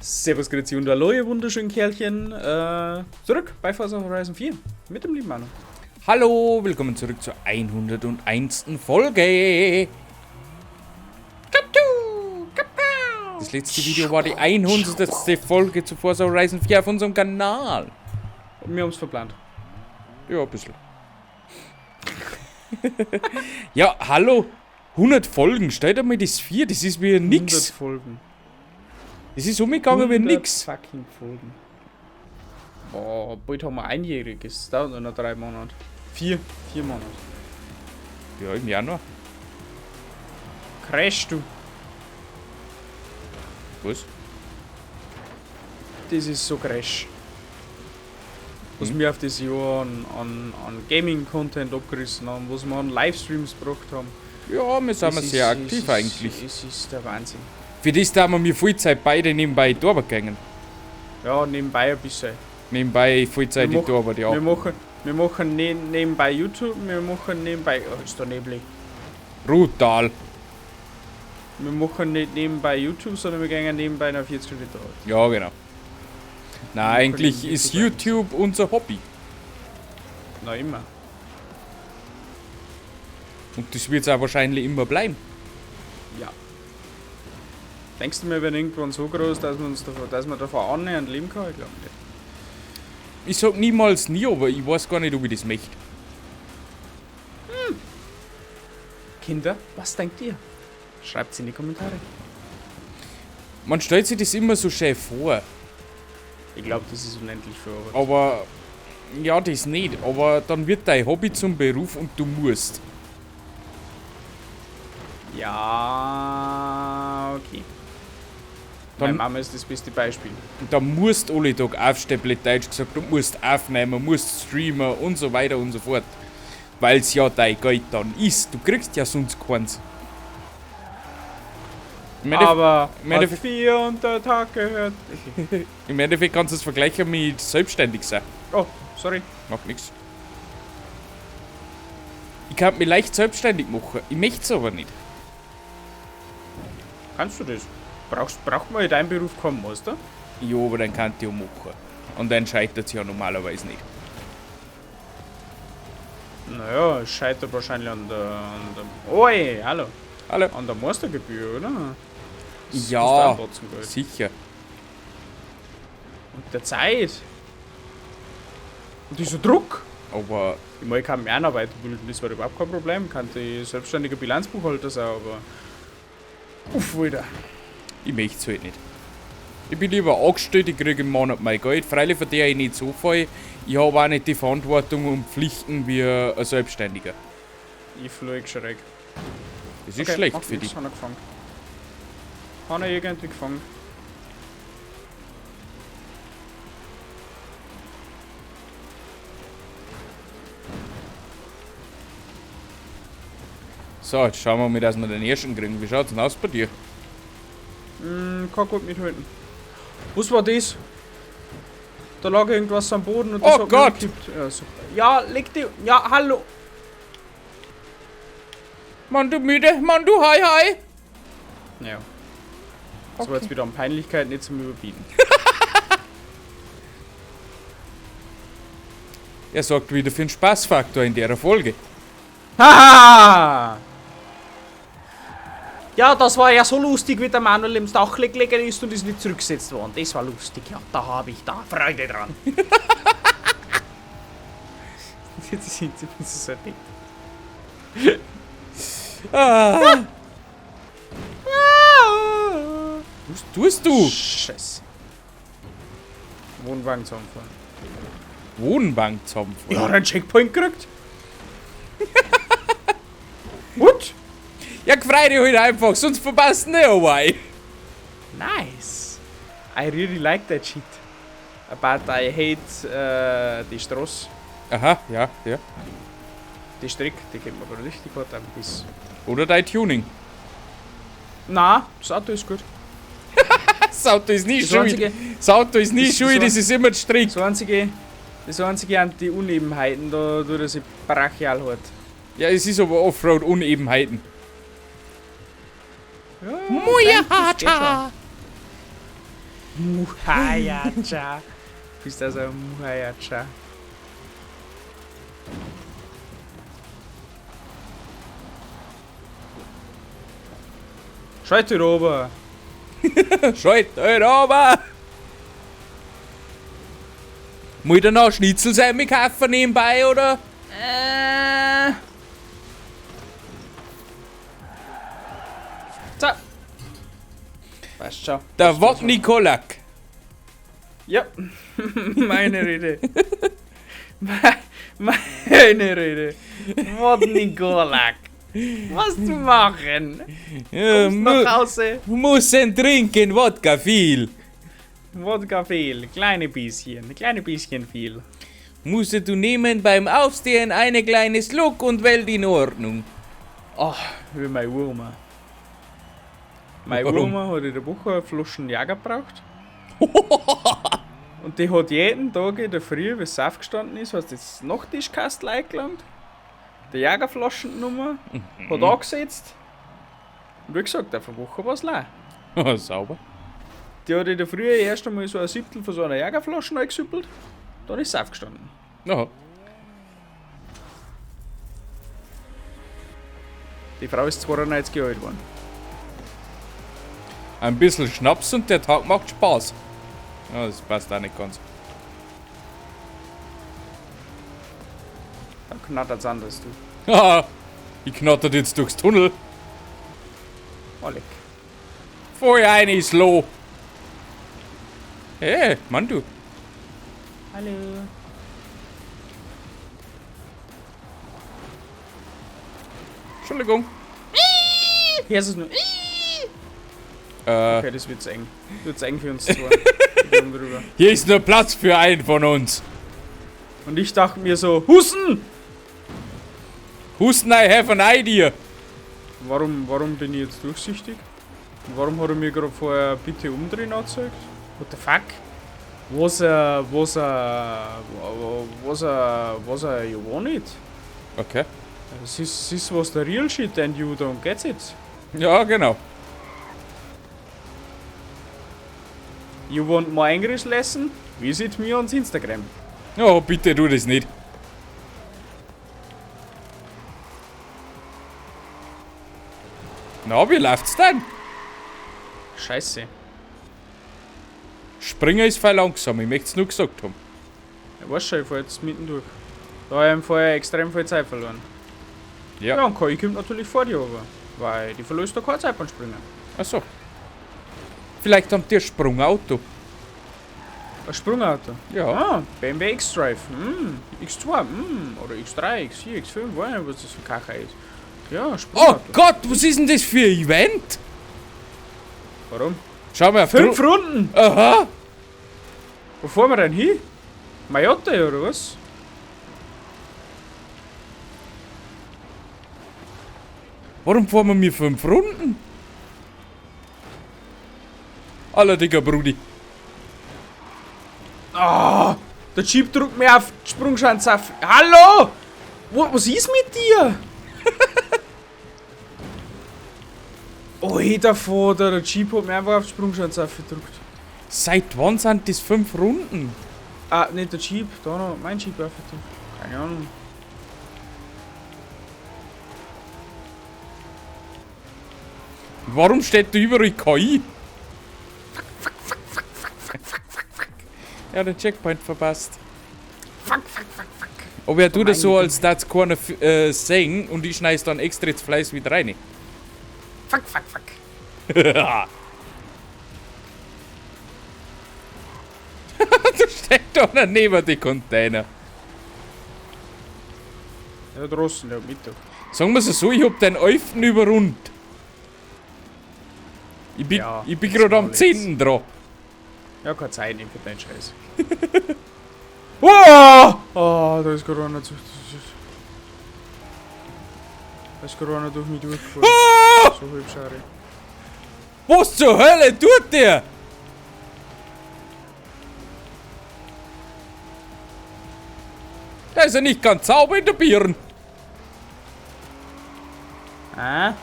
Servus, Grüezi und hallo, ihr wunderschönen Kerlchen. Zurück bei Forza Horizon 4 mit dem lieben Manu. Hallo, willkommen zurück zur 101. Folge. Das letzte Video war die 100. Folge zu Forza Horizon 4 auf unserem Kanal. Und wir haben's verplant. Ja, ein bisschen. Ja, hallo. 100 Folgen, stell dir mal das 4, das ist wie nix. 100 Folgen. Das ist umgegangen wie 100 nix. Fucking Folgen. Boah, bald haben wir einjähriges. Das dauert nur noch 3 Monate. 4 Monate. Ja, im Januar. Crash, du. Was? Das ist so Crash. Was wir auf das Jahr an Gaming-Content abgerissen haben, was wir an Livestreams gebracht haben. Ja, wir sind Es sehr ist, aktiv es ist, eigentlich. Es ist der Wahnsinn. Für das da haben wir Vollzeit beide nebenbei die Arbeit gegangen. Ja, nebenbei ein bisschen. Nebenbei Vollzeit Wir die Arbeit, ja. Wir machen nebenbei YouTube, wir machen nebenbei... Oh, ist da neblig. Brutal. Wir machen nicht nebenbei YouTube, sondern wir gehen nebenbei noch 40 Liter Arbeit. Ja, genau. Nein, Wir machen eigentlich nebenbei ist YouTube YouTube unser Hobby. Na, immer. Und das wird's auch wahrscheinlich immer bleiben. Ja. Denkst du, wir werden irgendwann so groß, dass wir uns davon, dass wir davon annähernd leben können? Ich glaub nicht. Ich sag niemals nie, aber ich weiß gar nicht, ob ich das möchte. Kinder, was denkt ihr? Schreibt's in die Kommentare. Man stellt sich das immer so schön vor. Ich glaub, das ist unendlich viel Arbeit. Aber, ja, das nicht. Aber dann wird dein Hobby zum Beruf und du musst. Ja, okay. Dann, meine Mama ist das beste Beispiel. Da musst du alle Tag aufstehen, blöd Deutsch gesagt, du musst aufnehmen, musst streamen und so weiter und so fort. Weil's ja dein Geld dann ist. Du kriegst ja sonst keins. Im Aber hat Endeffekt 4 und der Tag gehört. Im Endeffekt kannst du es vergleichen mit selbstständig sein. Oh, sorry. Macht nix. Ich kann mich leicht selbstständig machen. Ich möchte es aber nicht. Kannst du das? Braucht man in deinem Beruf keinen Meister? Ja, aber dann kann ich ja machen. Und dann scheitert es ja normalerweise nicht. Naja, es scheitert wahrscheinlich an der... Oi, hallo. Hallo. An der Meistergebühr, oder? Das Ja, kostet auch ein Batzen Geld. sicher. Und der Zeit. Und dieser Druck. Aber... Ich meine, ich kann mich auch noch weiterbilden, das war überhaupt kein Problem. Kann die selbstständige Bilanzbuchhalter sein, aber... Uff, Alter. Ich möchte es halt nicht. Ich bin lieber angestellt, ich kriege im Monat mein Geld. Freilich verdiene ich nicht so viel. Ich habe auch nicht die Verantwortung und Pflichten wie ein Selbstständiger. Ich fliege schräg. Das ist Okay, schlecht macht für nix, dich. Hat er gefangen. Hat er irgendwie gefangen. So, jetzt schauen wir mal, dass wir den ersten kriegen. Wie schaut's denn aus bei dir? Kann gut mithalten. Was war das? Da lag irgendwas am Boden und das Oh hat mich Gott! umgekippt. Ja, super. Ja, leg die. Ja, hallo! Mann, du müde! Mann, du hi hi! Ja. Das war jetzt wieder an Peinlichkeit nicht zum Überbieten. Er sorgt wieder für den Spaßfaktor in der Folge. Haha! Ja, das war ja so lustig, wie der Manuel im Dach gelegen ist und ist nicht zurückgesetzt worden. Das war lustig, ja. Da hab ich da Freude dran. Jetzt sind sie so dick. Ah. Was tust du? Scheiße. Wohnwagen zusammenfahren. Wohnwagen zusammenfahren? Ich hab einen Checkpoint gekriegt. What? Ja, freu dich halt einfach, sonst verpasst du nicht einmal. Nice. I really like that shit. But I hate die Straße. Aha, ja, ja. Die Strecke, die geht mir aber richtig hart am Biss. Oder dein Tuning. Na, das Auto ist gut. Das Auto ist nie Das schuld. einzige- Das Auto ist nie Das- schuld, das das ist immer die Strecke. Das einzige an die Unebenheiten, da tut er sich brachial hart. Ja, es ist aber Muhayacha. Bist also ein Muhayacha. Schalt dich runter. Schalt halt runter! Muss ich dann auch Schnitzel kaufen nebenbei, oder? So. Passt schon. Der Wodni Kolak. Ja, meine Rede. Meine Rede. Wodni Kolak. Was zu machen? Ja, Kommst nach Hause? Müssen trinken Wodka viel. Wodka viel, kleine bisschen, kleine bisschen viel. Musst du nehmen beim Aufstehen eine kleine Schluck und Welt in Ordnung. Ach, wie meine Uroma. Meine Warum? Uroma hat in der Woche eine Flaschen Jäger gebraucht. Und die hat jeden Tag in der Früh, wie sie aufgestanden ist, hat das Nachttischkastel eingelangt, die Jägerflaschen genommen, hat angesetzt. Und wie gesagt, auf eine Woche war es leer. Sauber. Die hat in der Früh erst einmal so ein Siebtel von so einer Jägerflasche eingesüppelt, dann ist sie aufgestanden. Aha. Die Frau ist 92 Jahre alt geworden. Ein bisschen Schnaps und der Tag macht Spaß. Ja, das passt auch nicht ganz. Da knattert's anders, du. Haha, ich knattert jetzt durchs Tunnel. Oleg. Voll ein ist low. Hey, Mann, du. Hallo. Entschuldigung. Hier ist es nur. Okay, das wird zu eng. Wird zu eng für uns zwei. Ich komm drüber. Hier ist nur Platz für einen von uns. Und ich dachte mir so, Husten! Husten, I have an idea. Warum bin ich jetzt durchsichtig? Und warum hat er mir gerade vorher bitte umdrehen angezeigt? What the fuck? Was, you want it? Okay. This was the real shit and you don't get it. Ja, genau. You want more English lesson? Visit me on Instagram. Oh, bitte tu das nicht. Na, wie läuft's denn? Scheiße. Springer ist voll langsam, ich möchte es nur gesagt haben. Ich weiß schon, ich fahr jetzt mitten durch. Da hab ich vorher extrem viel Zeit verloren. Ja. Ja, und KI kommt natürlich vor dir aber. Weil die verlöst da keine Zeit beim Springen. Ach so. Vielleicht haben die ein Sprungauto. Ein Sprungauto? Ja. Ah, BMW X-Drive. X2, oder X3, X4, X5, weiß nicht, was das für Kacher ist. Ja, Sprungauto. Oh Gott, was ist denn das für ein Event? Warum? Schau mal auf 5 Runden! Aha! Wo fahren wir denn hin? Mayotte oder was? Warum fahren wir mir 5 Runden? Aller dicker Brudi. Ah, der Jeep drückt mir auf die Sprungschanze auf. Hallo! Was ist mit dir? Alter Vater, der Jeep hat mir einfach auf die Sprungschanze aufgedrückt. Seit wann sind das 5 Runden? Ah, nicht der Jeep, da noch, mein Jeep aufgedrückt. Keine Ahnung. Warum steht da überall KI? Fuck, fuck, fuck, fuck, fuck, fuck, fuck, fuck, fuck. Ja, den Checkpoint verpasst. Fuck, fuck, fuck, fuck. Aber er tut das so, Meine als würde keiner sehen und ich schneide dann extra das Fleisch wieder rein. Fuck, fuck, fuck. Da steht da einer neben die Container. Ja, draußen, der hat Mittag. Sagen wir es so, ich hab den 11. überrundet. Ich bin, Ja, ich bin das gerade am war jetzt. 10. dran. Ja, keine Zeit, nicht für deinen Scheiß. Oh! Oh, da ist gerade einer zu. Da ist gerade einer durch mich durchgefahren. Ah! So hübsch, Ari. Was zur Hölle tut der? Da ist er nicht ganz sauber in der Birne. Ah?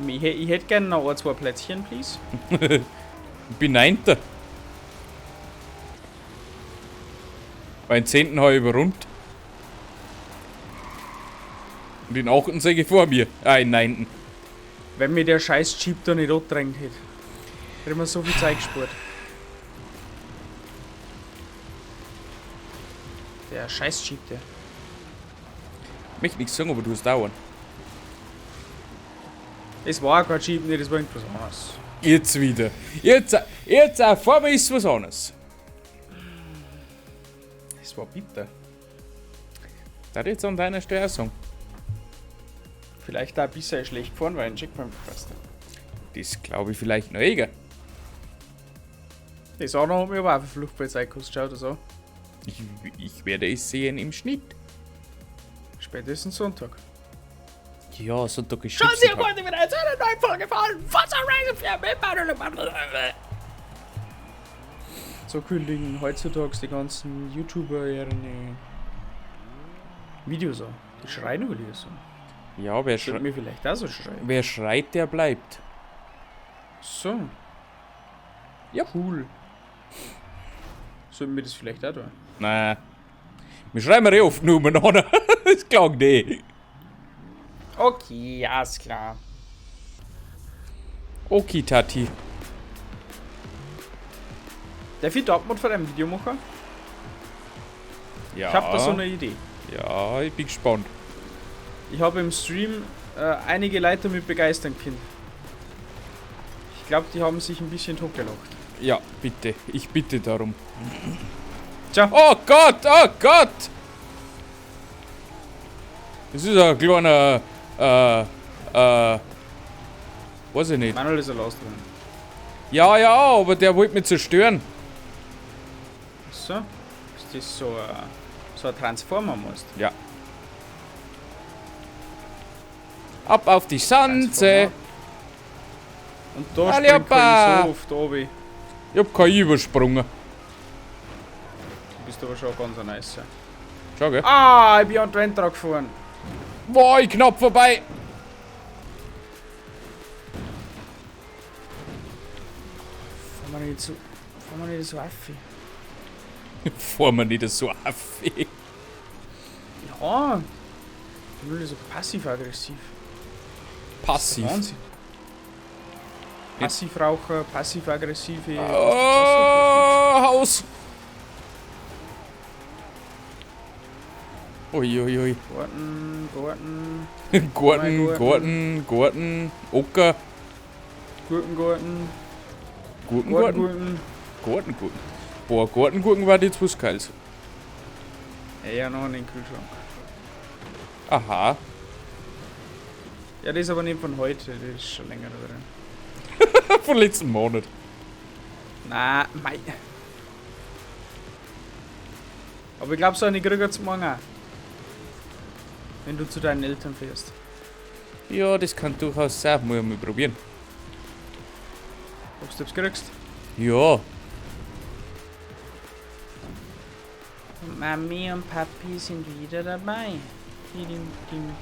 Ich hätte gerne noch ein, zwei Plätzchen, please. Ich bin Neunter. Meinen 10. habe ich überrundet. Und den 8. sehe ich vor mir. Ah, den 9. Wenn mir der scheiß Jeep da nicht angedrängt hätte. Hätte mir so viel Zeit gespart. Der scheiß Jeep, der. Ich möchte nichts sagen, aber du hast dauern. Es war kein Jeep, nicht, das war irgendwas anderes. Jetzt wieder. Jetzt auf einmal ist was anderes. Das war bitter. Da jetzt an deiner Stelle auch sagen. Vielleicht auch ein bisschen schlecht gefahren, weil ich einen Checkpoint verpasst habe. Das glaube ich vielleicht noch eher. Das andere hat mir aber auch verflucht bei Zeit gekostet. Schau das an. Ich werde es sehen im Schnitt. Spätestens Sonntag. Ja, Sonntag ist Schauen Sie Schnipseltag. heute wieder zu einer neuen Folge von Forza Horizon 4 mit Manuel. So kündigen heutzutage die ganzen YouTuber ihre Videos an. Die schreien über die so. Ja, Sollte mir vielleicht auch so schreien. wer schreit, der bleibt. So. Ja. Cool. Sollten wir das vielleicht auch tun? Nein. Wir schreiben eh oft nur umeinander. Das klang nicht. Okay, alles klar. Okay, Tati. Darf ich da Abmod von einem Video machen? Ja. Ich habe da so eine Idee. Ja, ich bin gespannt. Ich habe im Stream einige Leute damit begeistern können. Ich glaube, die haben sich ein bisschen totgelacht. Ja, bitte. Ich bitte darum. Tja. Oh Gott, oh Gott! Das ist ein kleiner, weiß ich nicht. Manuel ist ein Lastwagen. Ja, ja, aber der wollte mich zerstören. So. Ist das so ein Transformer, meinst Ja. Ab auf die Schanze! Und da Alle springt hoppa. so oft runter. Ich hab keinen übersprungen. Du bist aber schon ganz ein nicer. Schau, gell? Ah, ich bin an die Wand dran gefahren. Boah, ich knapp vorbei! Fahr mal nicht so, fahr mal nicht so auf. Fahr mir nicht so auf. Ja. Ich bin so passiv-aggressiv. Passiv. Wahnsinn. Passivraucher, passiv-aggressive. Oh, Haus! Ui, ui, ui. Garten, Garten, Garten, Garten. Garten, Garten, Ocker, Gurkengarten, Gurken, Garten, Gartengurken. Garten, Gurken. Boah, Gartengurken war jetzt was Geiles. Ja, ja, noch in den Kühlschrank. Aha. Ja, das ist aber nicht von heute, das ist schon länger drin. Von letzten Monat. Na, mei. Aber ich glaube, so eine kriegst du morgen auch. Wenn du zu deinen Eltern fährst. Ja, das kann durchaus sein. Muss ich mal probieren. Ob du das kriegst? Ja. Mami und Papi sind wieder dabei. Dim, dim, dim,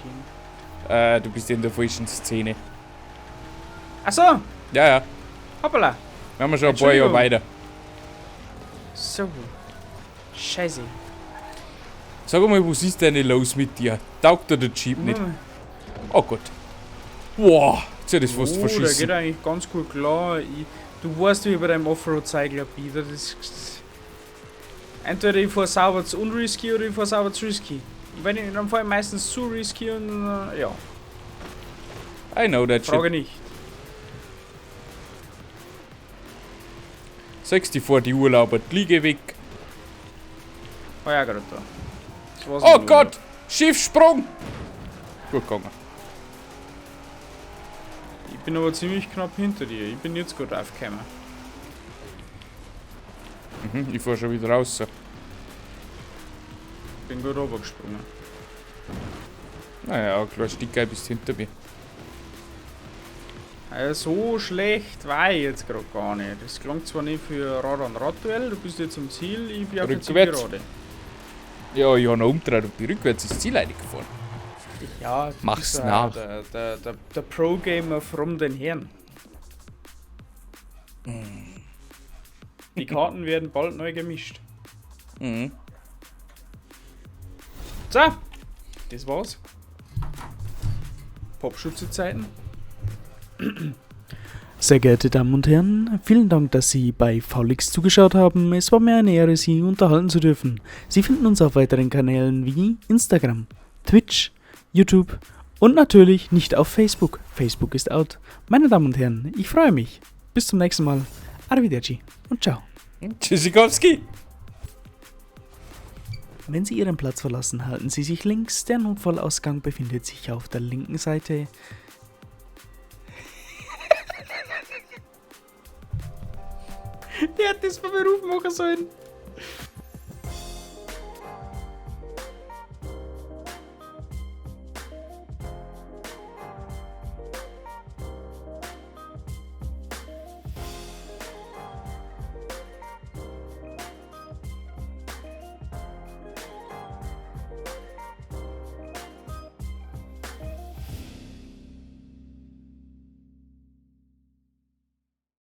dim. Du bist in der falschen Szene. Ach so, Ja, ja. hoppala. Wir haben schon ein paar Jahre weiter. So. Scheiße. Sag mal, was ist denn los mit dir? Taugt dir der Jeep nicht? Oh Gott. Boah, jetzt hätte ich fast Oh, der verschissen. geht eigentlich ganz gut klar. Du weißt, wie ich bei deinem Offroad-Cycler bin. Das ist. Entweder ich fahr sauber zu unrisky oder ich fahr sauber zu risky. Wenn ich, dann fahr ich meistens zu risky und ja, I know that frage shit. nicht. Sagst du vor die Urlauber, die Liege weg. War ja gerade da. Das war's Oh mit dem Gott! Schiffsprung! Gut gegangen. Urlaub. Ich bin aber ziemlich knapp hinter dir. Ich bin jetzt gut aufgekommen. Mhm, ich fahr schon wieder raus. Bin gut runtergesprungen. Naja, ein kleines Stück bist hinter mir. Also so schlecht war ich jetzt gerade gar nicht. Das klang zwar nicht für Rad an Radduell, du bist jetzt am Ziel, ich bin auf der Rückwärts. Zielgerade. Ja, ich habe noch umgedreht und bin rückwärts ins Ziel reingefahren. Ja, du Mach's bist ja nach. Der Pro-Gamer from den Herren. Die Karten werden bald neu gemischt. So, das war's. Popschutze-Zeiten. Sehr geehrte Damen und Herren, vielen Dank, dass Sie bei VLix zugeschaut haben. Es war mir eine Ehre, Sie unterhalten zu dürfen. Sie finden uns auf weiteren Kanälen wie Instagram, Twitch, YouTube und natürlich nicht auf Facebook. Facebook ist out. Meine Damen und Herren, ich freue mich. Bis zum nächsten Mal. Arrivederci und ciao. Tschüssikowski. Wenn Sie Ihren Platz verlassen, halten Sie sich links. Der Notfallausgang befindet sich auf der linken Seite. Der hat das von Beruf machen sollen.